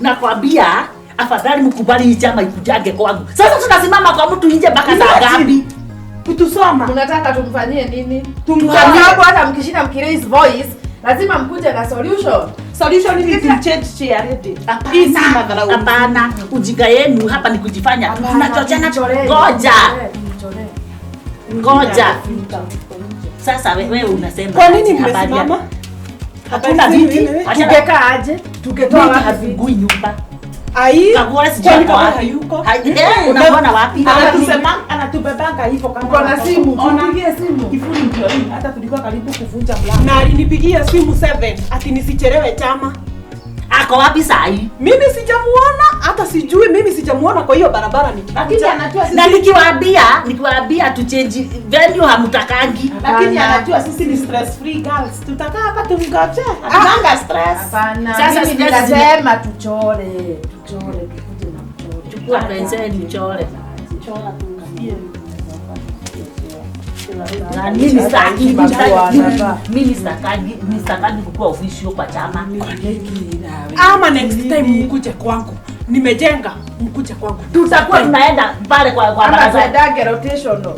Nakwambia afadhali mkubali hii chama ikujange kwangu. Sasa tunasimama kwa mtu nje mpaka saa ngapi? Kutusoma. Mnataka tumfanyie nini? Tumfanyie. Kwa sababu hata mkishinda mkiraise voice, lazima mkuje na solution. Solution ni to change chair ready. Hii si madharau. Hapana, ujinga yenu hapa ni kujifanya. Tunachochana. Ngoja. Ngoja. Sasa wewe unasema Kwa nini mmesimama? Hakuna viti. Tungekaa aje? Tungetoa Mimi wapi? hafungui nyumba. Ai. Kagura sijui Kwani ako kama wapi. hayuko? Unaona wapi? Anatusema anatubebanga hivyo kama Uko na watoto. simu, Ona. tupigie simu. Kifuli ndio hii, hata tulikuwa karibu kuvunja mlango. Na alinipigia simu 7 ati nisichelewe chama. Ako wapi saa hii? Mimi sijamuona, hata sijui mimi sijamuona kwa hiyo barabara nikikuja. Lakini anajua Na sisi, nikiwaambia tu change venue hamtakangi. lakini Hapana. anajua sisi ni stress free girls. Tutakaa hapa tumgoje. Hatunanga stress. Hapana. Sasa Mimi stress ninasema tuchore, tuchore, tukuje na mchoro. Chukua penseli uchore. Na mimi sitaki, mimi sitaki, mimi sitaki kukuwa official kwa chama. Ama next time mkuje kwangu. Nimejenga, mkuje kwangu. Tutakuwa tunaenda pale kwa Ama baraza. tuendange rotational.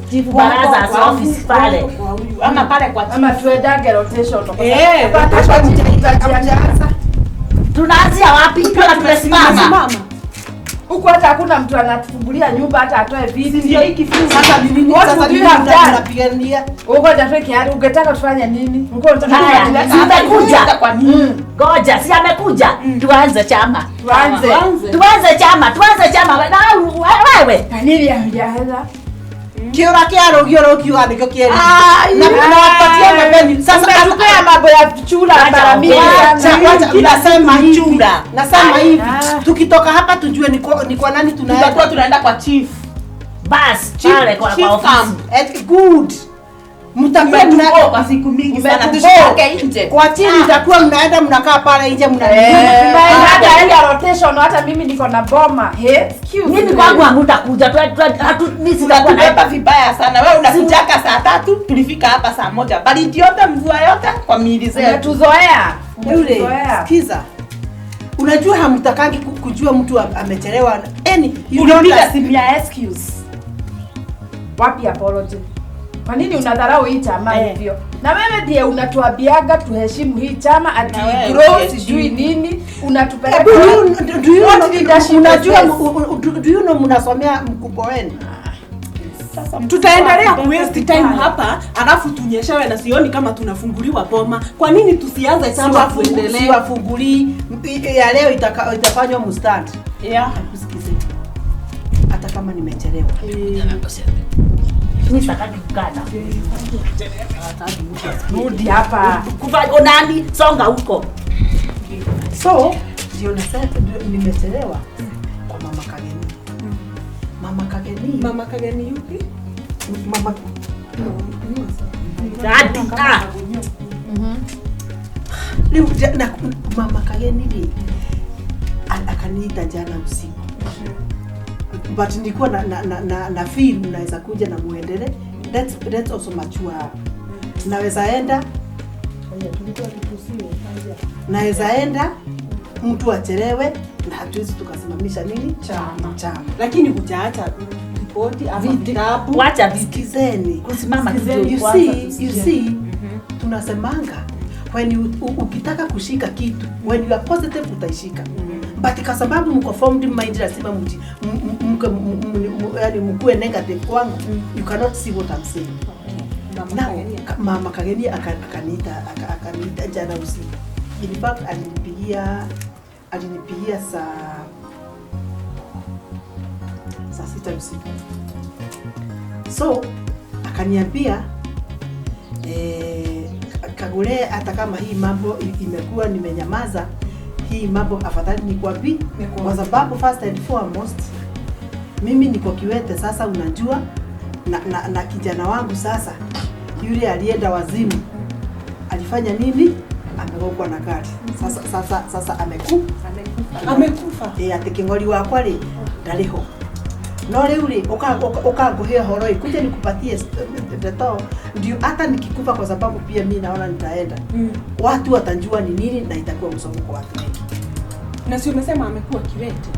Chief baraza office pale. Kwa huyu ama pale kwa Ama tuendange rotational. Kwa Eh, sababu rotation. tutajianza. Tunaanzia wapi? Kama tumesimama. Simama. Huku hata hakuna mtu anatufungulia nyumba hata atoe viti. ndio hii kifuli. Sasa ni nini? What Sasa would ni you nini have done? mnapigania? Ungoja tuwe kiari, ungetaka tufanye nini? Ulikuwa unataka Haya, tufanye si amekuja. Kwa nini? Ngoja, si amekuja. Tuanze chama. Tuanze. Tuanze chama, tuanze chama. Na wewe. Kanini ya hela? Kiura kia rugio rũkiuga nĩkĩo kĩerĩ. Na nawapatia mabeni. Sasa Umetupea mambo ya chura Wacha mara mingi ongea. sana. Wacha, nasema hivi. Chura. Nasema hivi. Ah. Tukitoka hapa tujue ni kwa nani Tutakuwa tunaenda. tunaenda kwa chief. Bas, Chief, pale kwa chief ofisi. camp. Good. Mtakuwa mna Umetuboa kwa siku mingi sana. Umetuboa. Tushikake nje. Kwa chini mtakuwa mnaenda mnakaa pale nje mna Hata enda rotation, hata mimi niko na boma. Hey, excuse Mimi me. kwangu hamtakuja. Mimi sitakuwa na Unatubeba vibaya sana. Wewe unakujaka saa 3, tulifika hapa saa 1. Baridi yote, mvua yote kwa miili zetu. Umetuzoea. Yule, Umetuzoea. sikiza. Unajua hamtakangi kujua mtu amechelewa. Any, you don't Ulipiga simu ya excuse. Wapi apology? Kwa nini unadharau hii chama hivyo? Na wewe ndiye unatuambiaga tuheshimu hii chama ati Na wewe grow uheshimu. sijui nini, unatupeleka Do you, do you What know, leadership unajua is this? do you know mnasomea mkubwa wenu? Sasa Tutaendelea ku waste time hapa alafu tunyeshewe na sioni kama tunafunguliwa boma. Kwa nini tusianze chama tuendelee? Siwafungulii ya leo itafanywa mustard. Yeah. Usikize. Hata kama nimechelewa. Mimi sitaki kukaa na. Rudi hapa. Kufanya nani? Songa huko. So, ndio nasema nimechelewa kwa Mama Kageni. Mama Kageni. Mama Kageni yupi? Mama Dadi. Ah. Leo na Mama Kageni ni akaniita jana usiku. But nilikuwa na feel mnaweza kuja na muendele. That's also mature. Naweza enda naweza enda mtu achelewe na hatuwezi tukasimamisha nini Chama. chama. Lakini hujaacha ripoti ama vitabu. Wacha viti. Sikizeni. Kusimama Sikizeni. You kidogo. see, you see, tunasemanga when you, ukitaka kushika kitu when you are positive utaishika, but kwa sababu mko formed mind lazima mji yani mkuwe negative kwangu, you cannot see what I'm saying. Now, Mama Kageni akaniita jana usiku. In fact alinipigia saa 6 usiku. So akaniambia Kagure, hata kama hii mambo imekuwa nimenyamaza, hii mambo afadhali nikwambie, kwa sababu first and foremost mimi niko kiwete sasa, unajua na kijana wangu sasa yule alienda wazimu alifanya nini? Amegongwa na gari. Sasa Amekufa. Ati king'ori wakwa rĩ ndarĩ ho no rĩu rĩ ũkangũhe ũhoro ĩ kuja nikupatie ndeto ndio hata nikikufa, kwa sababu pia mi naona nitaenda, watu watajua ni nini na itakuwa msomo kwa watu wengi. Na si umesema amekuwa kiwete.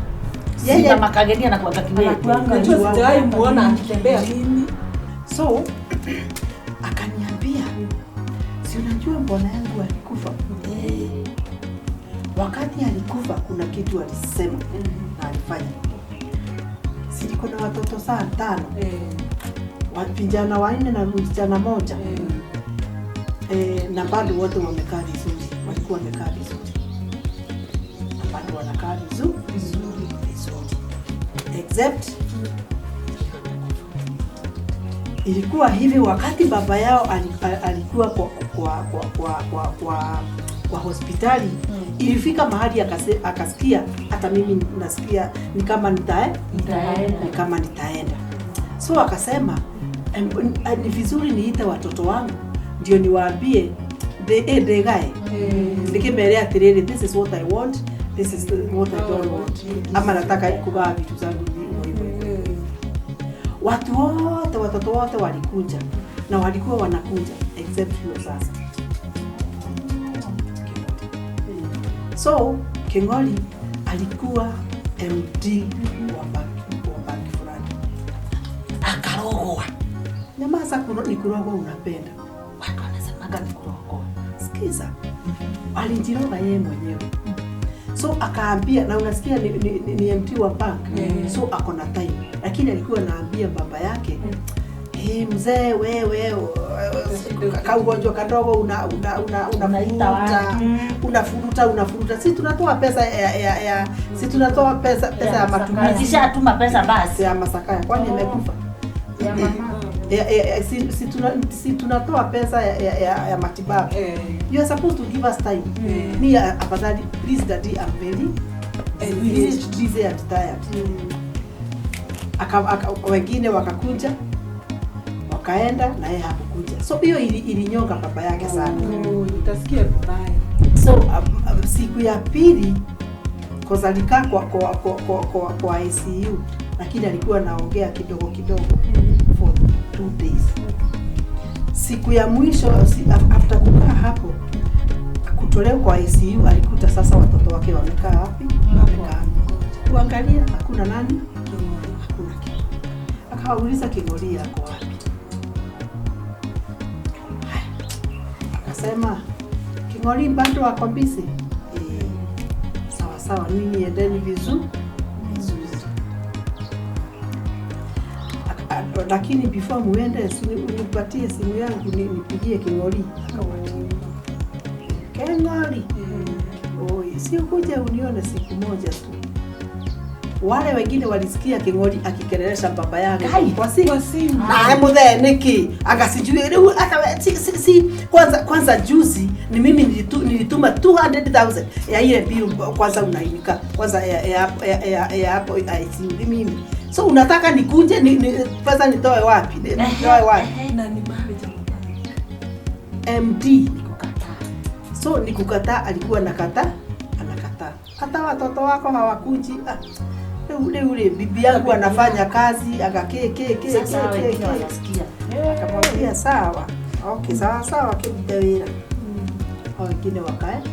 Yeye mama Kageni anakuwa kiwete. Najua sijawahi muona akitembea mimi. So akaniambia, si unajua mbona yangu alikufa? Wakati alikufa kuna kitu alisema na alifanya. Si niko na watoto saa 5. Vijana 4 na msichana 1. Na bado wote wamekaa vizuri, walikuwa wamekaa vizuri. Na bado wanakaa vizuri vizuri. Except ilikuwa hivi wakati baba yao alikuwa kwa hospitali, ilifika mahali akasikia hata mimi nasikia ni kama nitaenda. Ni kama nitaenda. So akasema ni vizuri niite watoto wangu ndio niwaambie the guy. Nikimwelea atiriri, this is what I want, this is what I don't want. Ama nataka kugawa vitu zangu hivyo hivyo. Watu wote, watoto wote walikuja na walikuwa wanakuja except huyo sasa. So King'ori alikuwa MD wa banki fulani. Akarogwa. Nyamaza, ni kurogwa unapenda. Watu wanasemaga ni kurogwa. Sikiza. Alijiroga yeye mwenyewe. So akaambia, na unasikia ni MD wa bank. So ako na time. Lakini alikuwa anaambia baba yake, "Hey mzee, wewe kaugonjwa kadogo unafuruta. Si tunatoa pesa ya si tunatoa pesa ya matumizi. Kisha tuma pesa basi. Ya masakaya. Kwani amekufa? Ya mama. Si tunatoa pesa ya matibabu. You are supposed to give us time. Me afadhali, please daddy, I'm very busy and tired." Wengine wakakunja wakaenda na yeye hakukuja. So hiyo ilinyonga baba yake sana. Utasikia vibaya. So siku ya pili cause alikaa kwa ICU, lakini alikuwa anaongea kidogo kidogo for 2 days. Siku ya mwisho after kukaa hapo kutolewa kwa ICU, alikuta sasa watoto wake wamekaa wapi? Wamekaa. Kuangalia hakuna nani? Hakuna kitu. Akawauliza King'ori yako wapi? Haya. Akasema King'ori bado ako busy. Sawa sawa, ninyi endeni vizuri vizuri. Lakini before muende, unipatie simu yangu nipigie King'ori. Akawatia. King'ori. Oi, si ukuje unione siku moja tu. Wale wengine walisikia King'ori akikelelesha baba yake kwa simu. Kwa simu. Na muthee niki anga sijui riu ata si kwanza juzi ni mimi nilituma 200,000 ya ile bill kwanza unainika kwanza ya hapo ICU ni mimi. So unataka nikunje ni pesa nitoe wapi? Nitoe wapi? Na ni manager wa bank. MD. Nikukataa. So nikukataa, alikuwa anakataa, anakataa. Hata watoto wako hawakuji. Ah, leo rĩ bibi yangu anafanya kazi aga ke ke ke Sasa ke wengine ke. wanasikia. Akamwambia sawa. Okay, sawa sawa, kirute wĩra. Hao wengine wakaenda.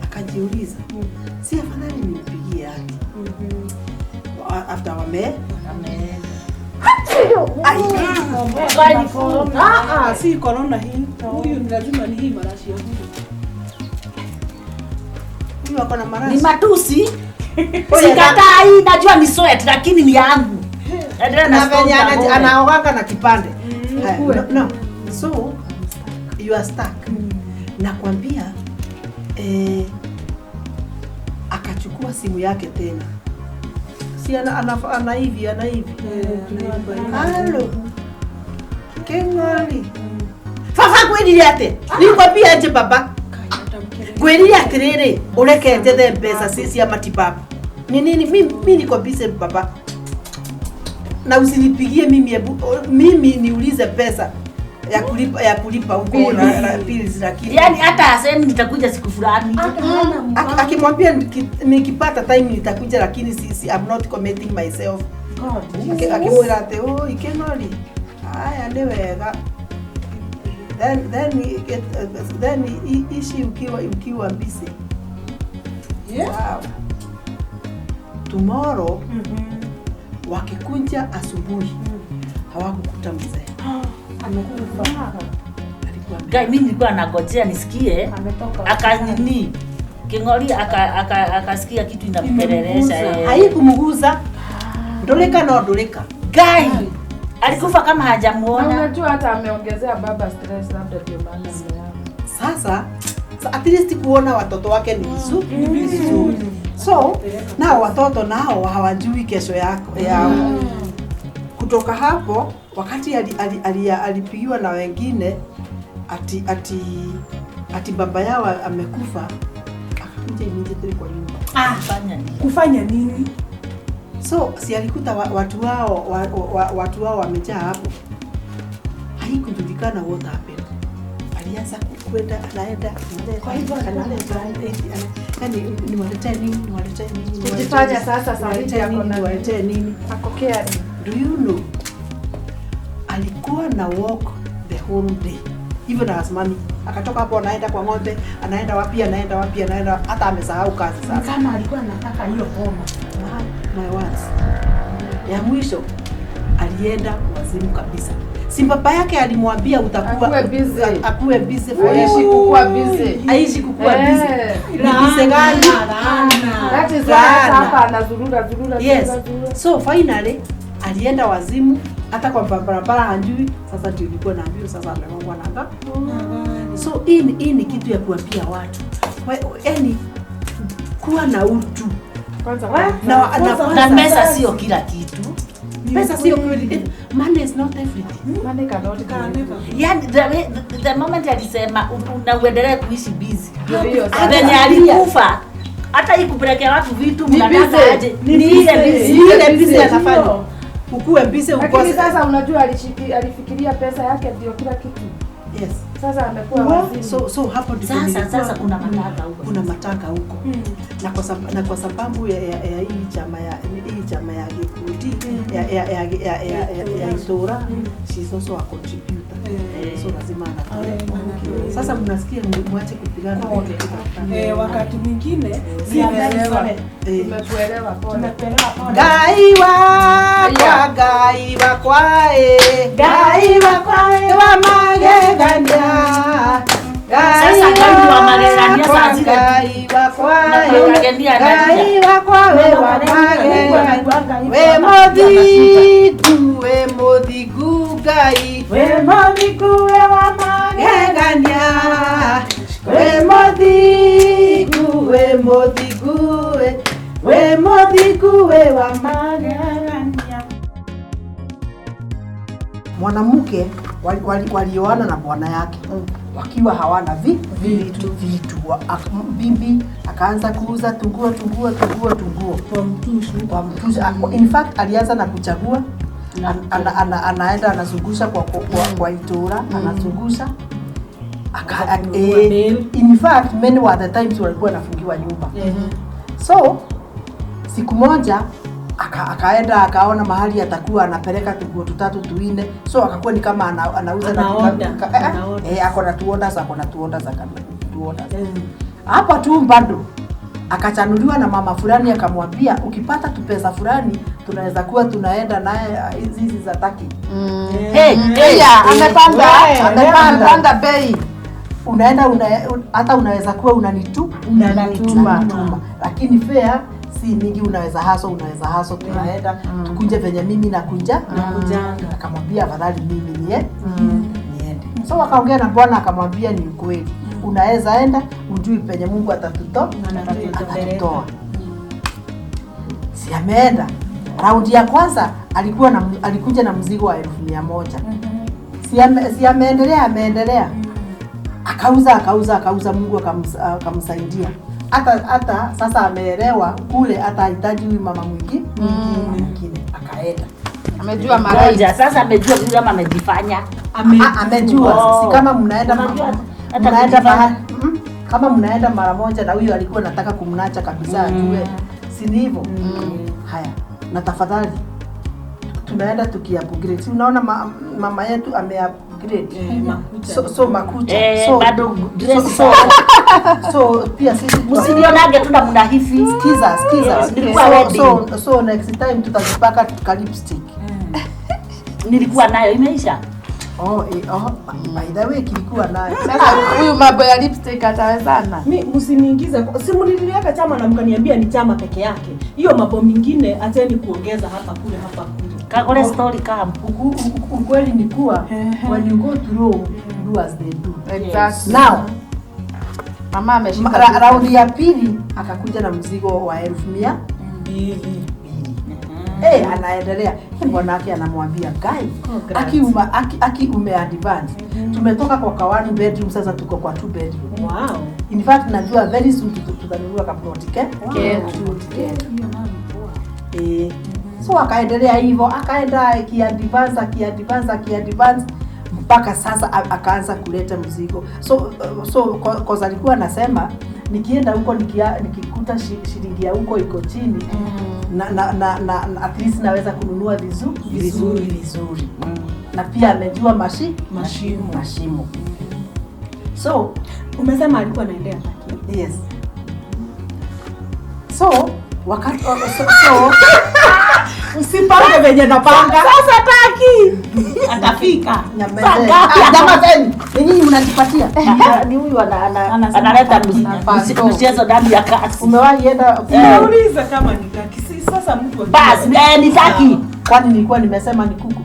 Akajiuliza, si afadhali nimpigie haki after wame Ah, ah, si corona hii. Huyu ni lazima ni hii marashi ya huyu. Huyu ako na Ni marashi. matusi. Sikatai, najua ni sweat lakini ni yangu. Endelea na Na story venye ya ng'ombe. anaoganga na kipande. Haya, no. So you are stuck. Nakwambia akachukua simu yake tena. Si ana hivi ana hivi. Halo. King'ori. Baba ngwĩrire atĩ? Nĩngwambia aje baba? Ngwĩrire atĩrĩrĩ, ũreke njethe mbeca cia matibabu. Ni nini mimi niko busy baba. Na usinipigie mimi, ebu mimi niulize pesa ya kulipa huko na bills, lakini Yaani hata asemi nitakuja siku fulani. Akimwambia nikipata time nitakuja, lakini si I'm not committing myself. Akimwĩra atĩ oi King'ori, haya nĩ wega, then ishi ukiwa busy. Wow. Tomorrow wakikunja asubuhi hawakukuta mzee. Amekufa. Alikuwa Guy, mimi nilikuwa nangojea nisikie Ametoka. akanini King'ori akasikia kitu inampelelesha. Haikumguza. Ndulika no ndulika. Guy alikufa kama Na hajamuona. unajua hata ameongezea baba stress, labda ndio maana ameama. Sasa at least kuona watoto wake ni vizuri. So nao watoto nao hawajui kesho yao. Kutoka hapo wakati alipigiwa na wengine ati baba yao amekufa, akakuja immediately kwa nyumba. Fanya nini? Kufanya nini? So si alikuta watu wao watu wao wamejaa hapo. Haikujulikana what happened. Alianza kwenda anaenda Kwa hivyo analeta, yani niwaletee nini, niwaletee nini, Kujifanya sasa saa hizi niwaletee ako nini, na niwaletee nini. ako caring. Do you know? Alikuwa na walk the whole day. Even hasimami. Akatoka hapo anaenda kwa ng'ombe, anaenda wapi, anaenda wapi, anaenda hata amesahau kazi sasa. Kama alikuwa anataka hiyo boma. My words. Ya mwisho alienda wazimu kabisa. Si baba yake alimwambia utakuwa Akuwe busy. akuwe busy forever. Aishi kukua busy. Aishi kukua busy. Ni busy gani? That is why Laana. hata hapa anazurura zurura Yes. zurura zurura. So finally alienda wazimu hata kwa barabara hajui. Sasa ndio nilikuwa naambiwa sasa amegongwa na gari. So hii ni kitu ya kuambia watu. Yaani kuwa na utu. Kwanza Na Na pesa sio kila kitu. Pesa sio kweli. Money is not everything. Money cannot do it. Yani the moment alisema na uendelee kuishi busy. Ndio sasa. Venye alikufa hata hii kupelekea watu vitu Ni mnataka busy. aje? Ni ile busy. Ni ile busy anafanya. Ukuwe busy Lakini ukose. sasa unajua alifikiria pesa yake ndio kila kitu. Yes. Sasa amekuwa wazimu. So hapo ndipo Sasa kuna mataka huko. Kuna mataka huko. Na kwa sababu ya hii chama ya hii chama ya Gikundi ya Itura, she's also a contributor. So lazima anatoa. Sasa mnasikia mwache kupigana. Wakati mwingine Tumekuelewa pole. Ngai wakwa, Ngai wakwa, Ngai wakwa wa magegania. Sasa Ngai wa magegania saa zile. Ngai wakwa, Magegania Ngai wakwa we wa magegania. We mũthingu, we mũthingu Ngai. We mũthingu we wa magegania. We mũthingu, we mũthingu, we mũthingu we wa magegania. Mwanamke walioana na bwana yake wakiwa hawana vitu. Bibi akaanza kuuza tunguo kwa mtushu. In fact alianza na kuchagua, anaenda anazungusha kwa itura, anazungusha. In fact many were the times walikuwa wanafungiwa nyumba. So siku moja akaenda akaona mahali atakuwa anapeleka tunguo tutatu tuine, so akakuwa ni kama anauza na ako na tuonda ako na tuonda. Hapo tu bado akachanuliwa na mama fulani akamwambia ukipata tu pesa fulani tunaweza kuwa tunaenda naye hizi za Taki. Amepanda bei. Unaenda hata unaweza kuwa unanituma. Lakini fair si mingi, unaweza haso tunaenda tukunje venye mimi nakunja. Akamwambia afadhali mimi niende. So akaongea na bwana akamwambia ni ukweli. Unaweza enda ujui penye Mungu atatutoa. Si ameenda. Raundi ya kwanza alikuja na mzigo wa 100,000. Si ameendelea. Akauza Mungu akamsaidia. Hata sasa ameelewa kule hata hahitaji huyu mama mwingine akaenda. Amejua mara moja sasa, amejua kama kama amejifanya. Amejua. Si kama mnaenda mnaenda kama mnaenda mara moja na huyu alikuwa anataka kumnacha kabisa ajue. Si ni hivyo? Haya, na tafadhali tunaenda tukiupgrade. Si unaona mama yetu ame Upgrade. Eh, makucha. So makucha. Eh, So bado dress so, so pia sisi msinionage tu namna hivi. Skiza, skiza. Yes, nilikuwa So, wedding. so next time tutazipaka ka lipstick. Nilikuwa nayo imeisha. Oh, oh, by the way kilikuwa nayo. Sasa huyu mambo ya lipstick atawezana? Mi msiniingize, si mliliweka chama na mkaniambia ni chama peke yake. Hiyo mambo mingine acheni kuongeza hapa kule hapa kule. Kakole story kam. Ukweli ni kuwa when you go to Rome, do as they do. Exactly. Now, Mama ameshika. Raundi ya pili akakuja na mzigo wa 200,000. Eh, anaendelea. Bwanake anamwambia guy, aki ume advance. Tumetoka kwa one bedroom, sasa tuko kwa two bedroom. Wow. In fact najua very soon tutanunua kaploti ke. Plot ke. Eh, so akaendelea hivyo, akaenda akiadvance akiadvance akiadvance mpaka sasa akaanza kuleta mzigo. So cause alikuwa anasema nikienda huko nikikuta shilingi ya huko iko chini, na at least naweza kununua vizuri vizuri. Na pia amejua mashimo. So Umesema alikuwa anaendea Turkey. Yes. So wakati so Usipange venye napanga. Sasa Turkey. Atafika. Nyamazeni. Nyamazeni. Ni nyinyi mnajipatia. Ni huyu analeta mchezo ndani ya kasi. Umewahi enda? Nauliza kama ni Turkey. Si sasa mtu Bas, ni Turkey. Kwani nilikuwa nimesema ni kuku.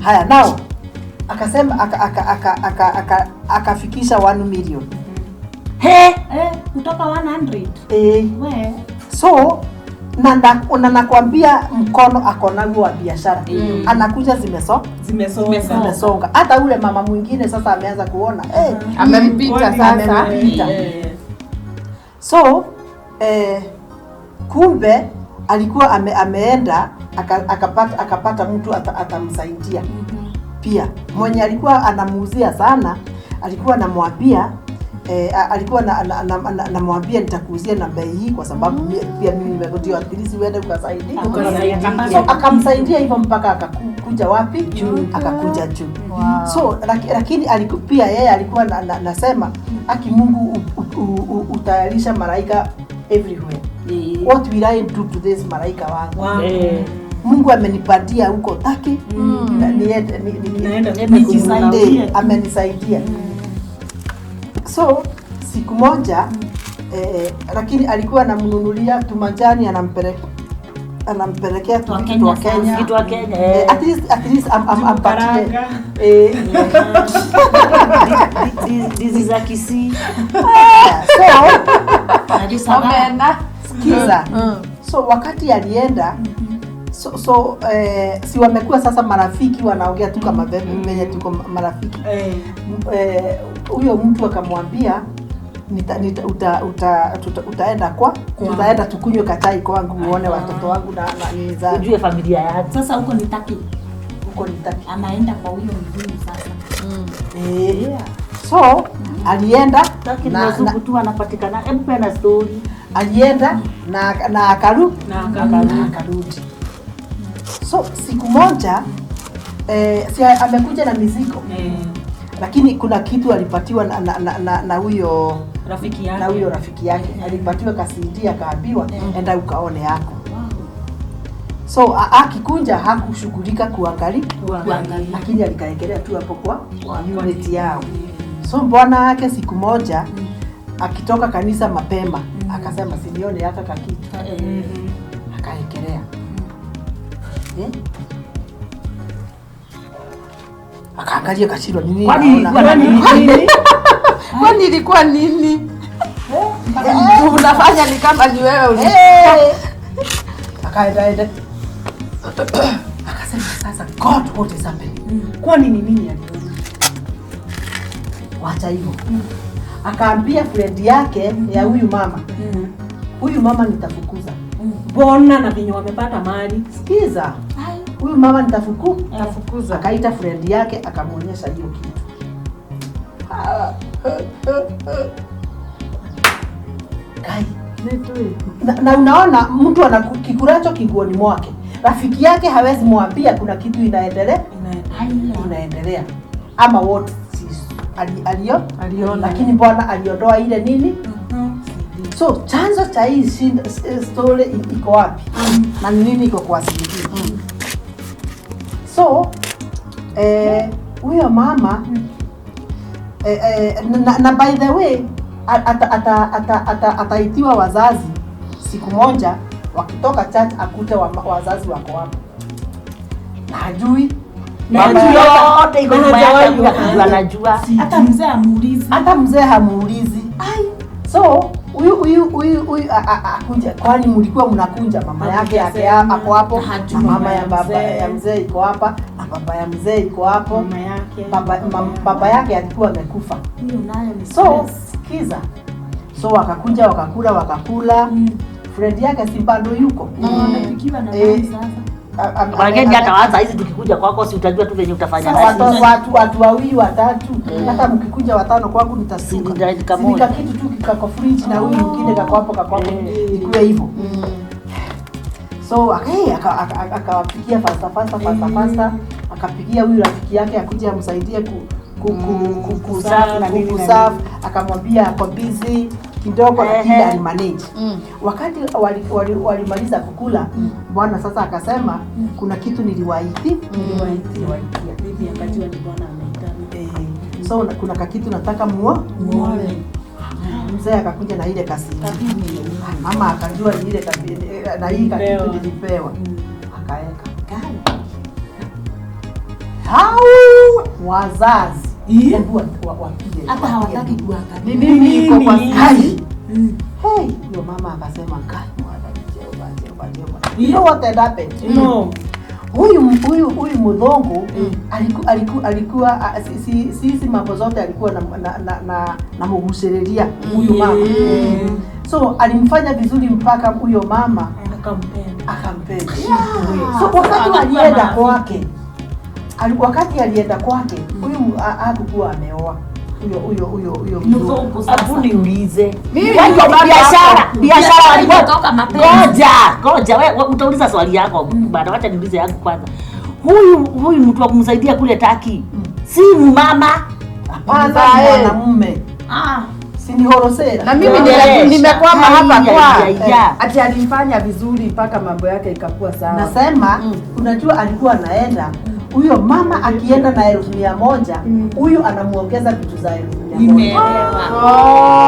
Haya, nao akasema akafikisha 1 million. He, kutoka 100. Eh. We. So na nakwambia mkono akonago wa biashara. Anakuja zimesonga. Hata ule mama mwingine sasa ameanza kuona amempita sasa. Amempita. So kumbe alikuwa ameenda akapata mtu atamsaidia. Pia mwenye alikuwa anamuuzia sana alikuwa anamwambia alikuwa anamwambia nitakuuzia na bei hii kwa sababu pia mimi nimekutia at least uende ukasaidia. So akamsaidia hivyo mpaka akakuja wapi? Juu. Akakuja juu. Wow. So lakini pia yeye alikuwa nasema aki Mungu utayarisha malaika everywhere. What will I do to this malaika wangu? Wow. Mungu amenipatia huko Turkey. Niende amenisaidia. So siku moja lakini alikuwa anamnunulia tumajani, anampelekea tu wa Kenya. Kitu wa Kenya. At least ampatie. This is a Kisii. So sikiza. So wakati alienda so si wamekuwa sasa marafiki, wanaongea tu kama venye tuko marafiki. Huyo mtu akamwambia utaenda kwa tutaenda tukunywe kachai kwangu uone watoto wangu na nini zangu, ujue familia yake. Sasa huko ni Turkey. Huko ni Turkey. Anaenda kwa huyo mzungu sasa. So alienda Turkey na mzungu tu anapatikana. Hebu pena story. Alienda na akarudi. So siku moja si amekuja na mizigo. Lakini kuna kitu alipatiwa na huyo rafiki yake. Na huyo rafiki yake alipatiwa kasidi, akaambiwa enda ukaone yako. So akikunja hakushughulika kuangalia, lakini alikaekelea tu hapo kwa unit yao. So bwana yake siku moja akitoka kanisa mapema akasema sinione hata kakitu. Akaekelea. Akaangalia kashindwa nini? Kwani ilikuwa nini? Unafanya ni kama ni wewe uli. Akaenda. Akasema sasa God, what is happening? Kwani ni nini aliona? Wacha hivyo. Akaambia friend yake ya huyu mama. Huyu mama nitafukuza. Bona na vinyo wamepata mali. Sikiza. Huyu mama nitafukuza. Akaita friend yake akamuonyesha hiyo kitu. Kai. Na unaona mtu anakikuracho kinguoni mwake. Rafiki yake hawezi mwambia kuna kitu inaendelea. Inaendelea. Ama what alio Aliona. Lakini bwana aliondoa ile nini? So chanzo cha hii story iko wapi? Na ni nini iko kwa CD? So huyo mama na by the way ataitiwa wazazi siku moja wakitoka church akute wazazi wako hapo. Na hajui Na baba yote iko nyuma yake, Hajawahi hakuna kitu anajua. Hata mzee amuulizi. Hata mzee hamuulizi. So huyu akunja, kwani mlikuwa mnakunja mama yake yake ako hapo Hajui na mama mama ya ya baba mzee. ya mzee iko hapa na baba ya mzee iko hapo. Mama yake. Baba yake alikuwa amekufa. Hiyo nayo ni So stress. sikiza, so wakakunja wakakula. Friend yake si bado yuko. Na wamepikiwa na nani sasa? Wageni hata waanza hizi tukikuja kwako si utajua tu venye utafanya Sasa na sisi. watu wawili watatu, hata mkikuja watano kwangu nitasuka. Si dakika Si nika moja. kitu tu kako fridge na huyu mwingine kako hapo kako hapo, ikuwe hivyo. So akawapikia fasta fasta fasta fasta, akapigia huyu rafiki yake akuje amsaidie Kuserve na nini na kuserve, akamwambia ako busy kidogo, lakini alimanage. Wakati walimaliza kukula, bwana sasa akasema kuna kitu niliwaitia. Bibi akajua ni bwana ameitana. So kuna kakitu nataka Muone. Mzee akakuja na ile kasi, mama akajua ni ile na hii kakitu Nilipewa. nilipewa, akaeka hau wazazi hebu wapige Hata wapige hawataki nduru. kuangalia. Ni nini iko kwa Hai. Hey, huyo mama akasema, "Kai, mwana, Jehova, Jehova, Jehova." You know what had happened? No. Huyu mudhongo alikuwa sisi mambo zote alikuwa na mugushiriria huyu mama. So alimfanya vizuri mpaka huyo mama Akampenda. akampenda. So wakati walienda kwake, wakati alienda kwake huyu hakukuwa ameoa huyo mzungu. Mzungu sasa. Hebu niulize. Mimi Watu niko wa bado biashara, hapo. biashara walikuwa Imetoka mapenzi. Ngoja, ngoja wewe utauliza swali yako bado, wacha niulize yangu kwanza. Huyu mtu wa kumsaidia kule Turkey si mama? Hapana, Mzae. mwanamume. Si ni horosera? Na mimi Yes. nimekwama hapa Ai, kwa ai, ai, ai. ati alimfanya vizuri mpaka mambo yake ikakuwa sawa. Nasema unajua alikuwa anaenda huyo mama akienda na 100,000, huyu anamuongeza vitu za 100,000.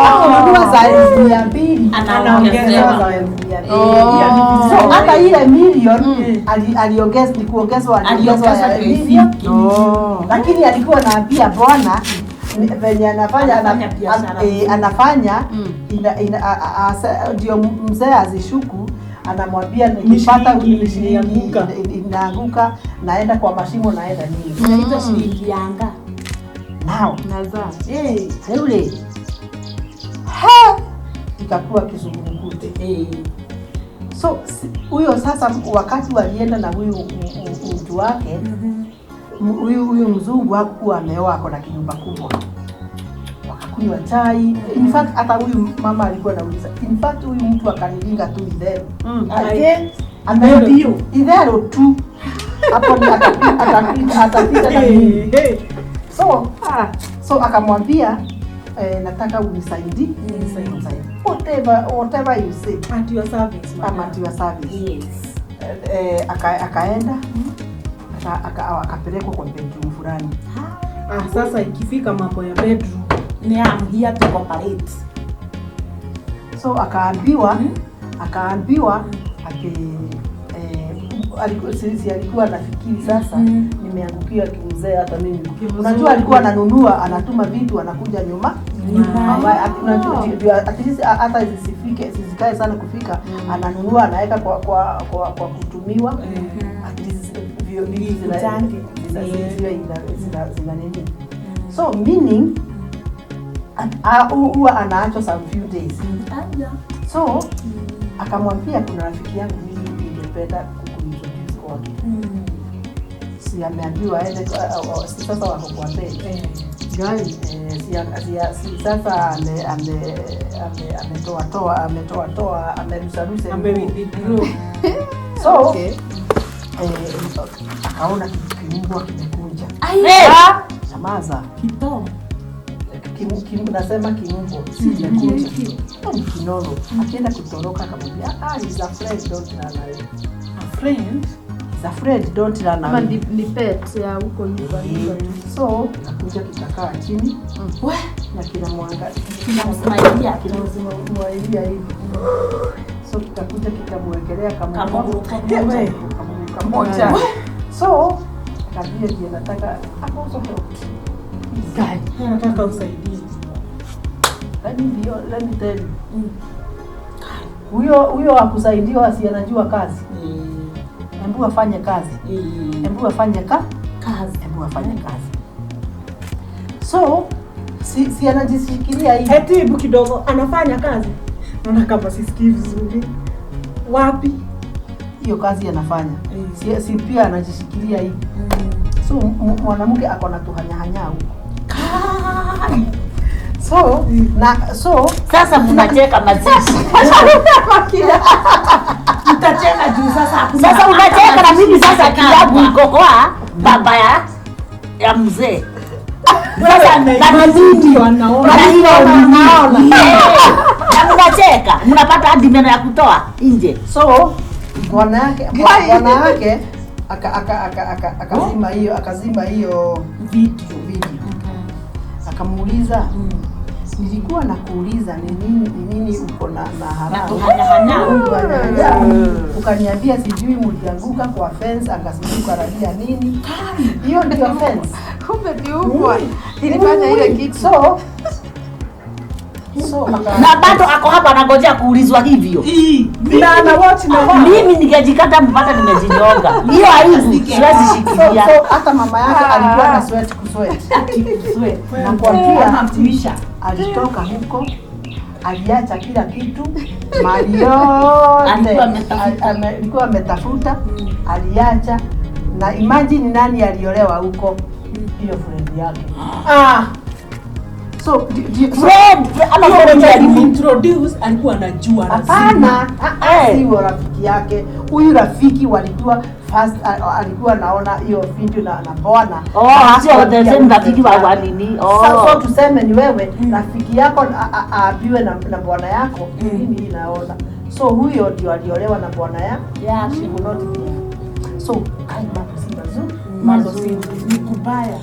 Akinunua za 200,000 Anaongezewa. anaongezewa za 200,000. Oh. So hata ile milioni aliongeza, ni kuongezwa, aliongezwa ya milioni. Oh. Lakini alikuwa anaambia bwana venye anafanya Anafanya biashara. anafanya ndio mzee azishuku, anamwambia nikipata Ni shilingi shilingi inaanguka. inaanguka, naenda kwa mashimo, naenda nini. Inaitwa shilingi yanga. Now Nazaa. hey, yule ha ikakuwa kizungumkuti. So huyo sasa wakati walienda na huyu mtu wake, huyu mzungu hakuwa ameoa, ako na kinyumba kubwa, wakakunywa chai. In fact hata huyu mama alikuwa anauliza, in fact huyu mtu akanilinga tu idhero. Again, Ndio idhero tu hapo ni atapita na nini. Hey, hey. So akamwambia, nataka unisaidie, unisaidie whatever you say. At your service, I'm madam. at your service. Yes. Akaenda akapelekwa kwa bedroom fulani. Ah, sasa ikifika mambo ya bedroom. Ni I'm here to cooperate. So akaambiwa ati si alikuwa anafikiri sasa nimeangukia kimzee hata mimi. Unajua alikuwa ananunua, anatuma vitu, anakuja nyuma. Unajua, ndio at least hata zisifike zisikae sana kufika, ananunua anaweka kwa kutumiwa, at least vitu ziwe zina nini. So meaning huwa anaachwa some few days. So akamwambia kuna rafiki yangu mimi ningependa kukuintroduce kwake. Si ameambiwa aende si sasa wako kwa bed. Gani si sasa ame ame ame ametoa toa ametoa toa amerusaruse Ame nguo. withdraw. So Okay. akaona kitu kiumbwa kimekuja. Eh, Nyamaza. Kitomo. Nasema kimbo, si kikuja. Ni kinoro. Akienda kutoroka akamwambia, ah, he's a friend, don't run away. A friend? He's a friend, don't run Ama away. ni pet ya huko nyumba. So kakuja kikakaa chini na kinamwangalia Kinamsmailia. kinamsmailia hivi. So kikakuja kikamwekelea Kamguru kamoja. Kamguru kamoja. So akambia ndiye nataka ako also helped. Guy, nataka usaidizi. Let me tell you. Huyo akusaidiwa si anajua kazi. Hebu afanye kazi. Hebu afanye Kazi. Hebu afanye kazi. So si anajishikilia hivi. Eti hebu kidogo anafanya kazi. Naona kama sisikii vizuri. Wapi? Hiyo kazi anafanya. Si pia anajishikilia hivi. So mwanamke ako na tuhanyahanya huko. So na so Sasa mnacheka mazishi. Mtacheka juu sasa hakuna. Sasa unacheka na mimi sasa akili yangu iko kwa baba ya mzee. Sasa na mimi Wanaona. naona. Na mnacheka, mnapata hadi meno ya kutoa nje. So bwana yake akazima hiyo akazima hiyo Video. video. Akamuuliza, nilikuwa nakuuliza ni nini uko na haraka. Tuhanyahanya. Ukaniambia sijui mlianguka kwa fence, akasijui karadia nini. Hiyo ndio fence. Kumbe viumbwa ilifanya ile kitu. So Na bado ako hapa anangojea kuulizwa hivyo. Na ana watch na wao. Mimi ningejikata mpaka nimejinyonga. Hiyo aibu siwezi shikilia. So hata mama yake alikuwa na sweat kusweat. Nakwambia alitoka huko, aliacha kila kitu, mali yote alikuwa ametafuta, aliacha. Na imagine nani aliolewa huko, hiyo friend yake. So Friend ama friend alimintroduce alikuwa anajua. Hapana, si rafiki yake. Huyu rafiki walikuwa first, alikuwa naona hiyo video na bwana. Oh, sio the same rafiki wa nini? Oh. So tuseme ni wewe rafiki yako aambiwe na bwana yako, mimi naona. So huyo ndio aliolewa na bwana yake. Yeah, she could not. So kai mambo si mazuri. Mambo si ni kubaya.